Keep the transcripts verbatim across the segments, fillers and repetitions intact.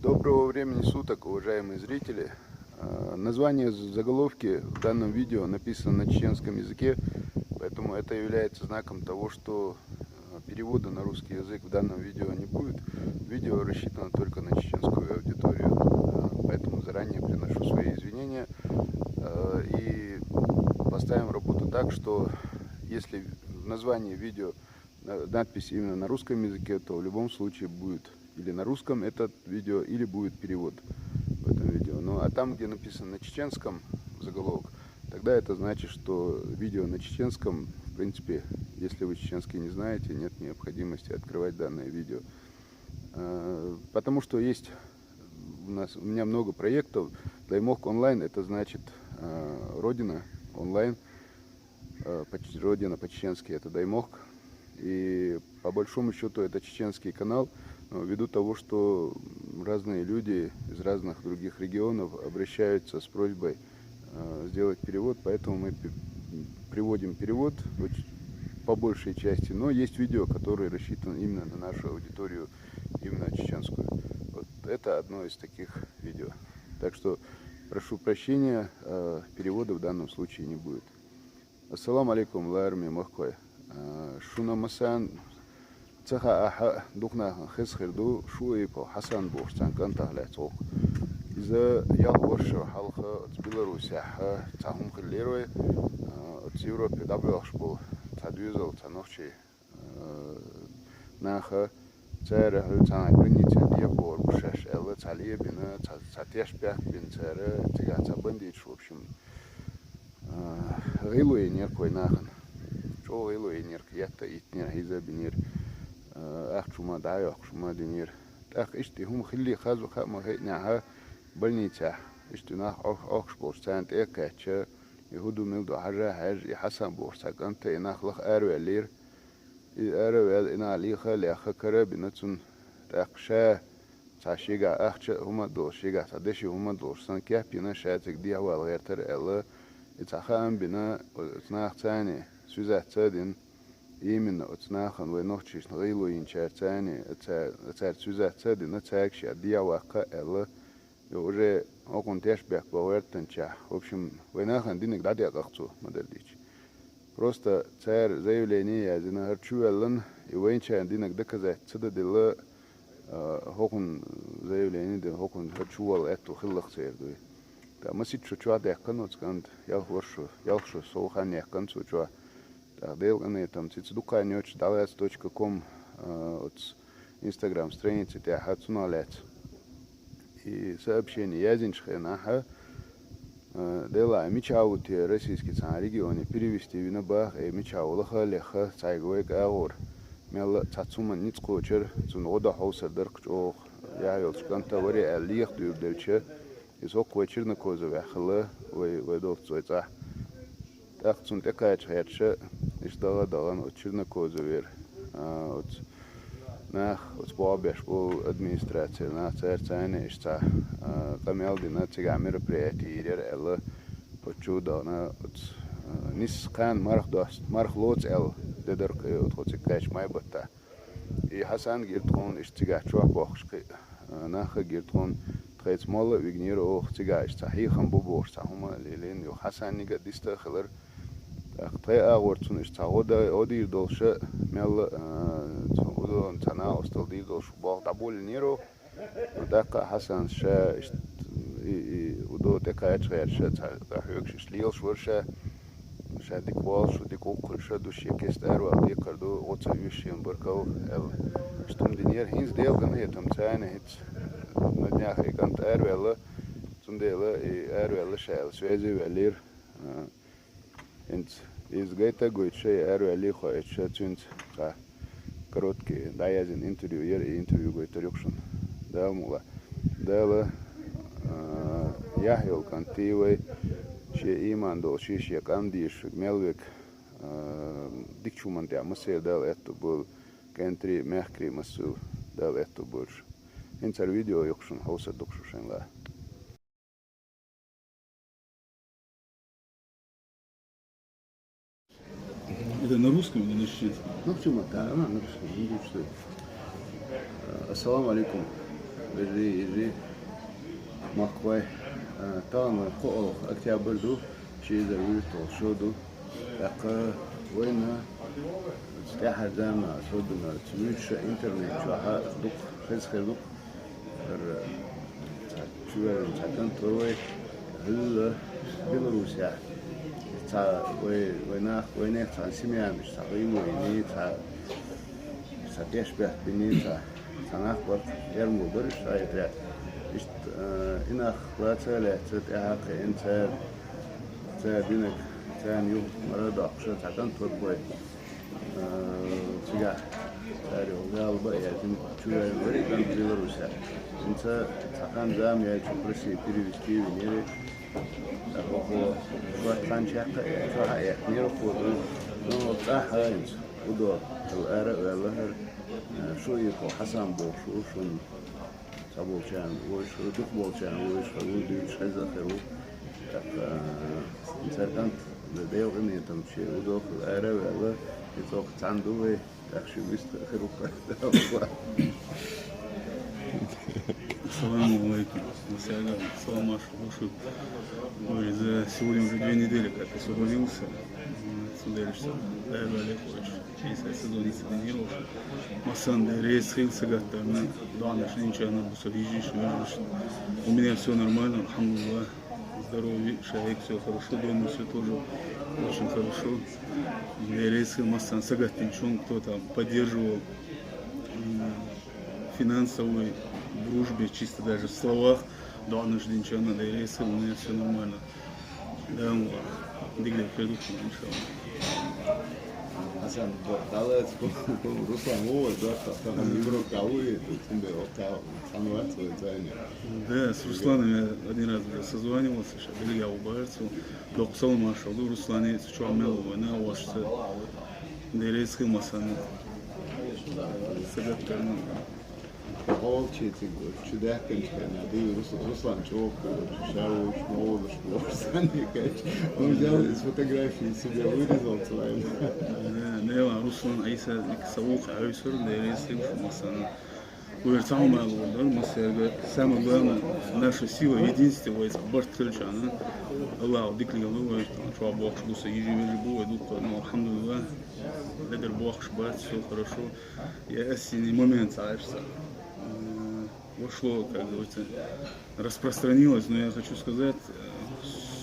Доброго времени суток, уважаемые зрители. Э, Название з- заголовки в данном видео написано на чеченском языке, поэтому это является знаком того, что э, перевода на русский язык в данном видео не будет. Видео рассчитано только на чеченскую аудиторию, э, поэтому заранее приношу свои извинения. Э, И поставим работу так, что если в названии видео на- надпись именно на русском языке, то в любом случае будет или на русском это видео, или будет перевод в этом видео. Ну а там, где написано на чеченском заголовок, тогда это значит, что видео на чеченском, в принципе, если вы чеченский не знаете, нет необходимости открывать данное видео. Э, Потому что есть у нас, у меня много проектов. Даймок онлайн, это значит э, Родина онлайн. Э, по ч- Родина по-чеченски это Даймок. И по большому счету это чеченский канал, но ввиду того, что разные люди из разных других регионов обращаются с просьбой э, сделать перевод, поэтому мы пи- приводим перевод по большей части, но есть видео, которые рассчитаны именно на нашу аудиторию, именно чеченскую. Вот это одно из таких видео. Так что прошу прощения, э, перевода в данном случае не будет. Ассаламу алейкум, ларми махкой. Э, Шуна масан цаха аха духнахан хес хирду, Шуипов Хасан бохсан кантах лецох. Иза ял воршо халха от Беларусяха, цахум хиллерой, от Европе дабрахш бу, цадюзал, цанохчи наха, цара хул цана граница дебор бушаш, элла цалия бина, ца тяш пяк бин цара, цига ца бандит, в общем. Гилуи нерк вайнахан. Чо гилуи нерк ятта итнер хиза бинер. Ахчума дайохшума динер. Так ишти хум хилли хазу хама хейна ха больница. Ишти нах ох охш бош цан текача. Ихуду милду хажа хаж и Хасан бош цаканта и нах лах арвелир. И арвел ина лиха леха карабина цун так ша Ца шига ахча хӀума долуш, шига ца деши хӀума долуш сан кепина шациг дехӀвал гӀертар аьлла, и ца хаам бина, оцу нах цани суьзац ца дина, именно оцу нахана вай нохчишна гӀийло йинчаьрца цани, цара суьзац ца дина, цаьрга шен дехӀваккха аьлла, и уже хӀокхунна тешбехк бан гӀертанчехь, в общем, вай нахана диниг дӀадекъах цо, ма-дарра дийцча. Просто цара заявление язйина, хӀара чувоьллина, и вайначарна динарг доказать ца дан делла, а, хӀокхунна заявление дина, хӀокхунна хӀара чуволла аьтту хиларх церан дуй. ТӀаккха масийтта шу чохь даьккхина оцу кӀанта, ялх ворхӀ шу, ялх шу сов хан яьккхина цо чохь. ТӀаккха Делан къинхетамца цица дукха йоцуш дӀалаца точка ком, а, оцу Instagram страница тӀехь цунах лаьцна. И сообщение язйинчу хенахь, э, делахь мичахь ву те российский цхьана регионе перевести вина баха, э, мичахь ву лаха а леха, цхьаьга вайга агӀор, мелла а цхьацца хӀуманна ницкъ кхочура, цунна гӀо дан хьовсар дара-кх чӀогӀа, яхь йолчу кӀанта варе аьлла леха дуьйр делча, иза хӀокху вай Чернокозовехь хилла, вай, вай долчу цой цӀахь. ТӀаккха цунна тӀекхача гӀерташа, иштта дагӀа а дахана оцу Чернокозовера, а, оцу нах, оцу боху беш болу администрацера нах, цара царна иштта цхьа, а, къамел дина, цигахь мероприяти йийр яра аьлла, оцу чу а дахана, оцу, а, нисса кхана марха дост-, марха лоцу аьлла, де дара-кх, э, оцу цигахь кхаьчча май баттахь. И Хьасан гира тхуна иштта цигахь чохь бохкуш кхин а, нах а гира тхуна, тхайца молла а вигнера оха цигахь иштта цхьа хьехам бу бохуш цхьа хӀума а лелийна, юха Хьасаннига а диста а хилар. ТӀаккха тхайн агӀор цунна иштта цхьа гӀо дан, гӀо дийр долуша, мелла а, цхьа удон, цхьа накъосталла дийр долуш болх дӀаболийнера оха. ТӀаккха а Хьасанас ша иштта и, и удо тӀекхача гӀерташа, цхьа хьоьгуш иштта лелаш вара ша. Ша дика волуш ву, дика вукхуьлуш а ду, шен кеста аравала декхар ду, гӀо ца оьшу шена баркалла аьлла. Иштта хӀума динера, хӀинца Делан къинхетамца царна хӀинца на днях и кӀант араваьлла, цундела и араваьлла ша аьлла, связи а ваьллера. А, хӀинца иза гайта а гойтуш, и араваьллий а хоуьйтуш, цуьнца цхьа короткий дӀаязйина интервью яра, и интервью гойтур ю-кх шуна. Дала мукъ лахь. Дала, а, яхь йолу кӀант вай, шен ийман долуш, шен къам дезаш верг мел верг, а, дикачу хӀуманна тӀехь массеран Дала аьтто бойла, кӀентарий а, мехкарий а массо а Дала аьтто бойла шу. ХӀинца хӀара видео ю-кх шуна, хьовсур ду-кх шу шайн лаахь. Это на русском или на чеченском? Ну, почему так? Она на русском, ну, что. Э, Ассаламу алейкум. Берригаш, махкахой, а, тахан вайн кхоалгӀа октябрь ду, ши эзар вуьрхӀитталгӀа шо ду. ТӀаккха вайна тӀаьххьара заманахь, особенно цу вуьйцуш интернет чохь а дукха хеза хир ду-кх. ХӀара цхьа чувоьллина цхьа кӀант вара вай, хӀуьлла Беларусехь. Цхьа вай, вай нах, вайнех цхьана семьянаша цхьа гӀийла йиний, цхьа, цхьа тешнабехк биний, цхьа, цхьа нах бара, эрмо бара уьш цхьа а тӀе. Иштта, э, и нах лаца а лаьцна, тӀаьхьа а кхиъна цара, цара динарг, царна юха мара а доккхуш, цхьа кӀант вара вай. Э, цигахь цара юха Ӏалашбан а яздина, чувоьллина вара и кӀант Беларусехь. ХӀинца цхьа хан-зама яьлча Россе перевести винера. ТӀаккха хӀокхо шортта хан чекх а, чохь а эккхинера хӀокхо. Ну, цӀахь а хӀинца, удо, хӀара ара а ваьлла хӀара, э, Шуиков Хьасан бохуш ву, шуна цхьаболчарна вуьйцуш, дукхахболчарна вуьйцуш, вуьйцуш хезна хир ву. ТӀаккха, э, цара кӀант, Делан къинхетамца, удо хилла ара а ваьлла, и цӀоккха цхьаьна ду вай, тӀаккха шуьга вист хир ву-кх. Ассаламу алейкум. Масех салам-маршалла ду шуьга. Ой, за сегодня уже две недели, как освободился. М, цу Делан цӀерагӀа, Ӏалашбан а лехочу. Шен сайн сезон йицдинера уьш. Массарна а Дела реза хила сагатдарна, доӀанаш динчарна, бусалба йижарий, вежарий. У меня всё нормально, альхамдулиллах. Здоровье, шайг, всё хорошо, дома всё тоже очень хорошо. Дела реза хила массарна сагатдинчунна, кто там поддерживал, м, финансовой, в дружбе, чисто даже в словах. ДоӀанаш динчарна а Дела реза хила, у меня всё нормально. Да, дика дерг хир ду-кх, иншаллах. Хьасан, далац, Руслан вовай, да, та, та, Европа вуй, цундела, та, цхьана вац вай цхьаьна. Да, с Русланом я один раз уже созванивался, сейчас Бельгия ву бахарца. Доккха салам-маршалла ду Руслане, цу чохь мел ву вайн нахвашца. Дела реза хила массарна. Сагатдарна. Хьо волчу цига чу даьккхинчу хенахь, дуй, Рус-, Руслан чӀогӀа кхоьруш, ша волчу ма волуш бохуш, санна кхаьчча. Он взял из фотографии себе, вырезал цу вайн. Да, да, Руслан, Ӏийса, сан вукху хьаьвсира, Дела реза хила шу массарна. Вуьйр цхьа хӀума аьлла дара массаьрга. Самое главное, наша сила в единстве, вай цхьа барт хилчахьана. Аллахо дика лело вай, чохь бохуш бу сан йижарий-вежарий бу вай дуккха, но, альхамдулиллах, ледара бохуш бац, всё хорошо. Я осенний момент цхьа иштта, э, вошло, как говорится, распространилось, но я хочу сказать, э,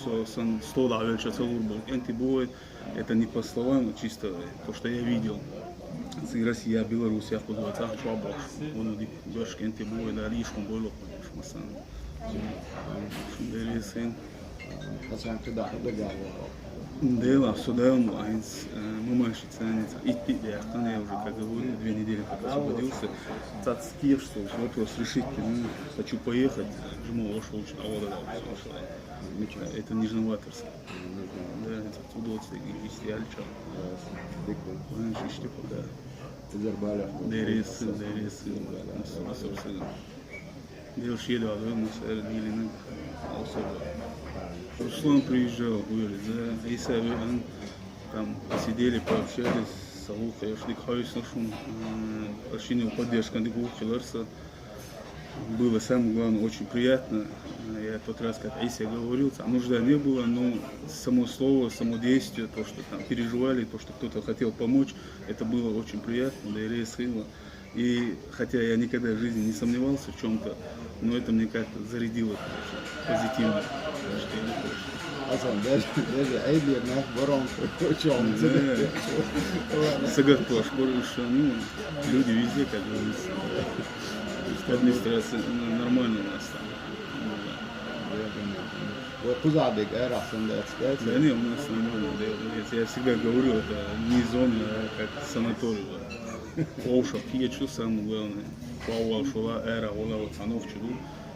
со, сан стол дӀавелча ца лур болу кӀентий бу вай, это не по словам, а чисто то, что я видел. Цигара Россия, Беларусь, я кхуза вай цхьа чохь бохуш, вон дика доьшуш кӀентий бу вай, Дала йиш хӀума бойла кхуза массарна. Шун Дела реза хила. Хьасан, кхидӀа хӀун дагахь вара? Делахь, со Дала ма ван хӀинца, э, мамашица, цхьа итт де даьккхина, я уже, как говорю, две недели как освободился. Цац кехаш со, вопрос решить, ну, хочу поехать, жима лош волчу дӀагӀо дала, иншаллах. Это Нижневартовск. Да, это удовольствие, и, и стояли чё. Дика. Вон шишти пока. Эзар балех. Дела реза хила, Дела реза хила. Массо, массо, массо. Дела шен дала, массаьрга дилина. Руслан приезжал, говорит, да, Ӏийса веана, там посидели, пообщались, сан вукху, я уж дика хьовсур ву шуна, м, почти поддержка дика вукху хилар сан. Было самое главное, очень приятно. Я тот раз, как Ӏийса говорил, там нужда не было, но само слово, само действие, то, что там переживали, то, что кто-то хотел помочь, это было очень приятно, Дела реза хила. И хотя я никогда в жизни не сомневался в чём-то, но это мне как-то зарядило, короче, позитивно. Хьасан, даже, даже Ӏедалера нах барон чохь. Да. Сагатдеш бара уьш, ну, люди везде, как говорится. Администрация, ну, нормально у нас там. Вай кхузахь дерг арахь санна дац, дац? Да не, у нас нормально, да, я, я всегда говорю, это не зона, а как санаторий. Вовшах кхеташ ю, самое главное. Вовшах вала, арахь вала, вот цхьа нохчи ду.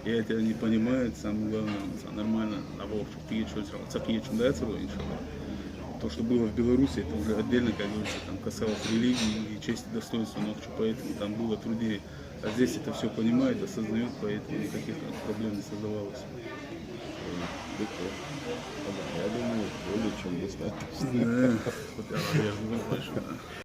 И это они понимают, самое главное, цхьа нормально, а вовшах кхеташ ю, ца кхеташ ю, да, ца ву, иншаллах. То, что было в Беларуси, это уже отдельно, как говорится, там касалось религии и чести, достоинства нохчи, поэтому там было труднее. А здесь это всё понимают, осознают, поэтому никаких там проблем не создавалось. Дика. Я думаю, более чем достаточно. Да, вот я, наверное, больше, да.